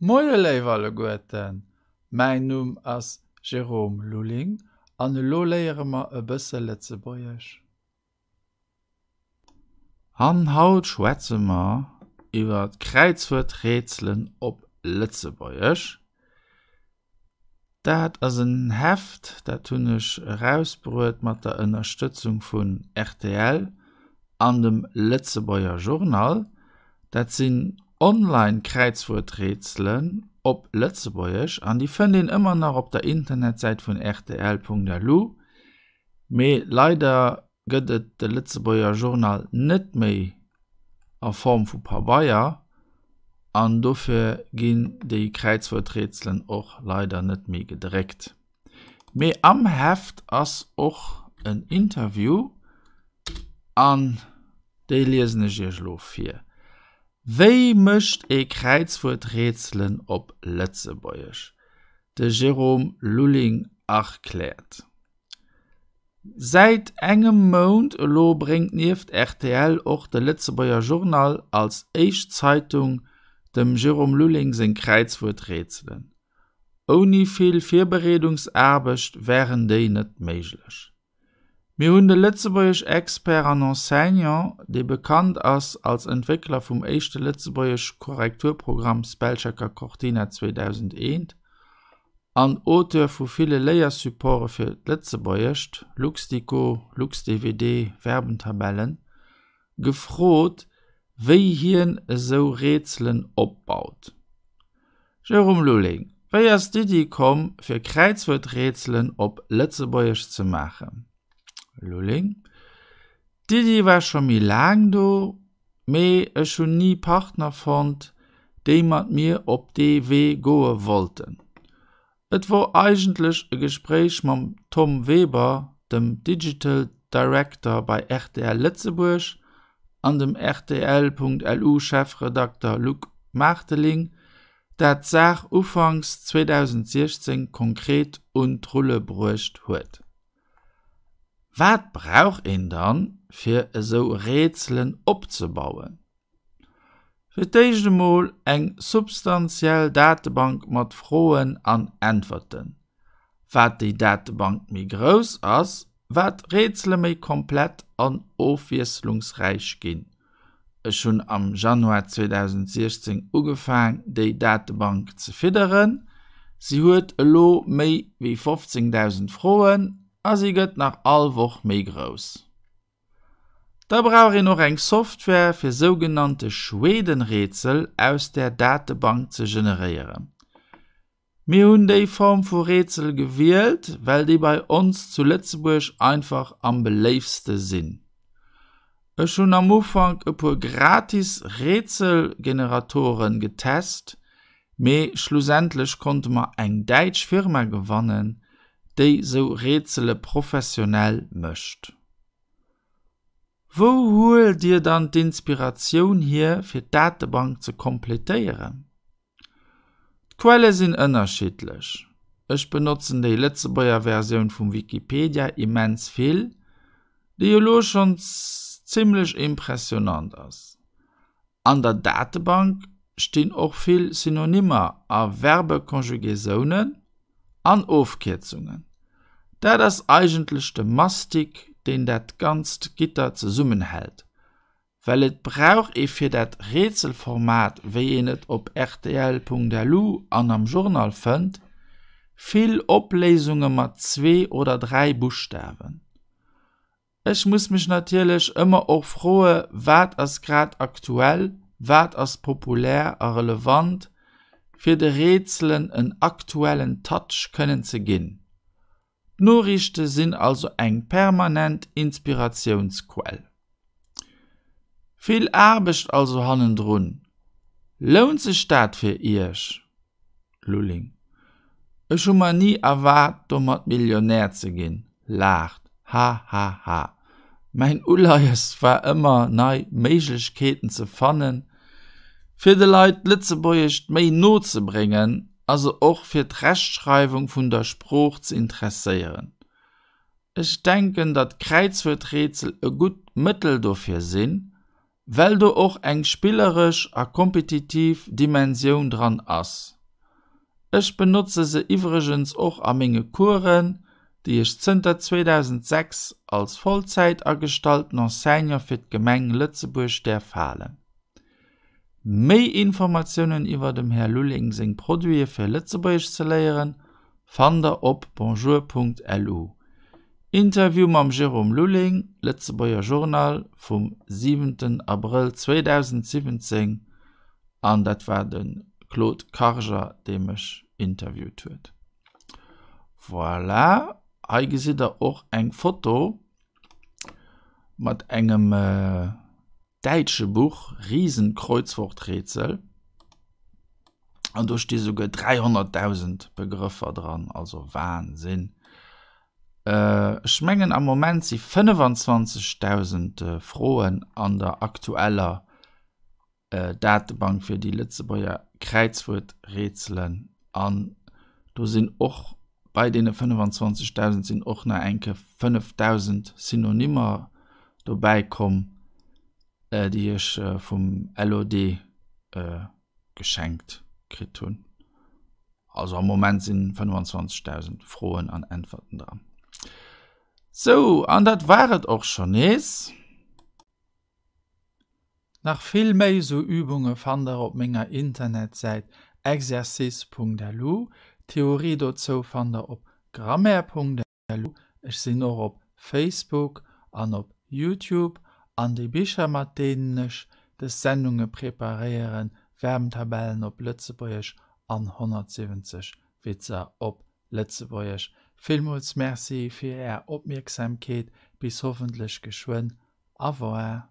Moie léif alleguerten, mäin Numm ass Jérôme Lulling an elo léiere mer e bësse Lëtzebuergesch. An haut schwätze mer iwwer Kräizwuerträtselen op Lëtzebuergesch. Dat ass en Heft, dat hunn ech erausbruet mat der Ënnerstëtzung vun rtl an dem Lëtzebuerger Journal. Dat sinn Online-Kräizwuerträtselen op Lëtzebuergesch an déi fënnt een ëmmer nach op der Internetsäit vun rtl.lu. Mee leider gëtt et de Lëtzebuerger Journal net méi a Form vu Pabeier an dofir ginn déi Kräizwuerträtselen och leider net méi gedréckt. Mee am Heft ass och en Interview an déi liesen ech iech elo vir. Wéi mécht ee Kräizwuerträtselen op Lëtzebuergesch? De Jérôme Lulling erkläert. Säit engem Mount elo bréngt nieft rtl och de Lëtzebuerger Journal als éischt Zeitung dem Jérôme Lulling seng Kräizwuerträtselen. Ouni vill Virbereedungsaarbecht wären déi net méiglech. Mir hunn de Lëtzebuergesch-Expert an Enseignant, dee bekannt ass als Entwéckler vum éischte Lëtzebuergesch-Korrekturprogramm Spellchecker Cortina 2001, an Auteur vu ville Léiersupporte fir d'Lëtzebuergescht, Luxdico, LuxDVD, Verbentabellen, gefrot, wéi hien esou Rätselen opbaut. Jérôme Lulling, Wéi ass d'Iddi komm, fir Kräizwuerträtselen op Lëtzebuergesch ze maachen? Lulling, D'Iddi war scho méi laang do, mee ech hunn ni Partner fonnt, déi mat mir op dee Wee goe wollten. Et wor eigentlech e Gespréich mam Tom Weber, dem Digital Director bei rtl Lëtzebuerg, an dem rtl.lu-Chefredakter Luc Maarteling, dat d'Saach ufanks 2016 konkret un d'Rulle bruecht huet. Wat brauch een dann, fir esou Rätselen opzebauen? Fir d'éischt emol eng substantiell Datebank mat Froen an Äntwerten. Wat déi Datebank méi grouss ass, wat d'Rätsele méi komplett an ofwiesslungsräich ginn. Ech hunn am Januar 2016 ugefaang déi Datebank ze fidderen. Si huet elo méi wéi 15.000 Froen a si gëtt nach all Woch méi grouss. Da brauch een och eng Software fir sougenannte Schwedenrätsel aus där Datebank ze generéieren. Mir hunn déi Form vu Rätsel gewielt, well déi bei ons zu Lëtzebuerg einfach am beléiftste sinn. Ech hunn am Ufank e puer gratis Rätselgeneratoren getest, mee schlussendlech konnte mer eng däitsch Firma gewannen, déi sou Rätsele professionell mécht. Wou huelt dir dann d'Inspiratioun hier fir d'Datebank ze kompletéieren? D'Quelle sinn ënnerschiddlech. Ech benotzen déi Lëtzebuerger Versioun vum Wikipedia immens vill, déi elo schonns zimmlech impressionant ass. An der Datebank stinn och vill Synonymer a Verbekonjugaisounen an Ofkierzungen. Dat ass eigentlech de Mastik, deen dat ganzt Gitter zesummenhält. Well et brauch ee fir dat Rätselformat, wéi een et op rtl.lu an am Journal fënnt, vill Opléisunge mat zwee oder dräi Buschtawen. Ech muss mech natierlech ëmmer och froe wat ass grad aktuell, wat ass populär a relevant, fir de Rätselen en aktuellen Touch kënnen ze ginn. D'Noriichte sinn also eng permanent Inspiratiounsquell. Vill Aarbecht also hannendrun. Lount sech dat fir Iech? Lulling, Ech hu mer ni erwaart domat Millionär ze ginn, laacht, hahaha. Mäin Uleies war ëmmer nei Méiglechkeeten ze fannen, fir de Leit d'Lëtzebuergescht méi no ze bréngen a se och fir d'Rechtschreiwung vun der Sprooch ze interesséieren. Ech denken, datt Kräizwuerträtsel e gutt Mëttel dofir sinn. Well do och eng spilleresch a kompetitiv Dimensioun dran ass. Ech benotze se iwwregens och a menge Coursen, déi ech zënter 2006 als Vollzäit agestallten Enseignant fir d'Gemeng Lëtzebuerg däerf halen. Méi Informatiounen iwwer dem Här Lulling seng Produite fir Lëtzebuergesch ze léieren, fannt der op bonjour.lu. Interview mam Jérôme Lulling, Lëtzebuerger Journal vum 7 Abrëll 2017 an dat war de Claude Karger dee mech interviewt huet. Voilà, hei gesitt der och eng Foto mat engem däitsche Buch Riesenkreuzworträtsel an do sti souguer 300.000 Begrëffer dran, also Wahnsinn. Ech mengen am Moment si 25.000 Froen an der aktueller Datebank fir déi Lëtzebuerger Kräizwuerträtselen an do sinn och bei deene 25.000 sinn och nach eng Kéier 5.000 Synonymer dobäi komm, déi ech vum LOD geschenkt kritt hunn. Also am Moment sinn 25.000 Froen an Äntwerten dran. Sou, an dat war et och schonn nees. Nach vill méi sou Übunge fannt der op menger Internetsäit exercice.lu. D'Theorie dozou fannt der op grammaire.lu. Ech sinn och op Facebook an op Youtube. An déi Bicher mat deenen ech des Sendunge preparéieren, Verbentabellen op Lëtzebuergesch an 170 Witzer op Lëtzebuergesch. Villmools Merci fir är Opmierksamkeet. Bis hoffentlech geschwënn. Au revoir.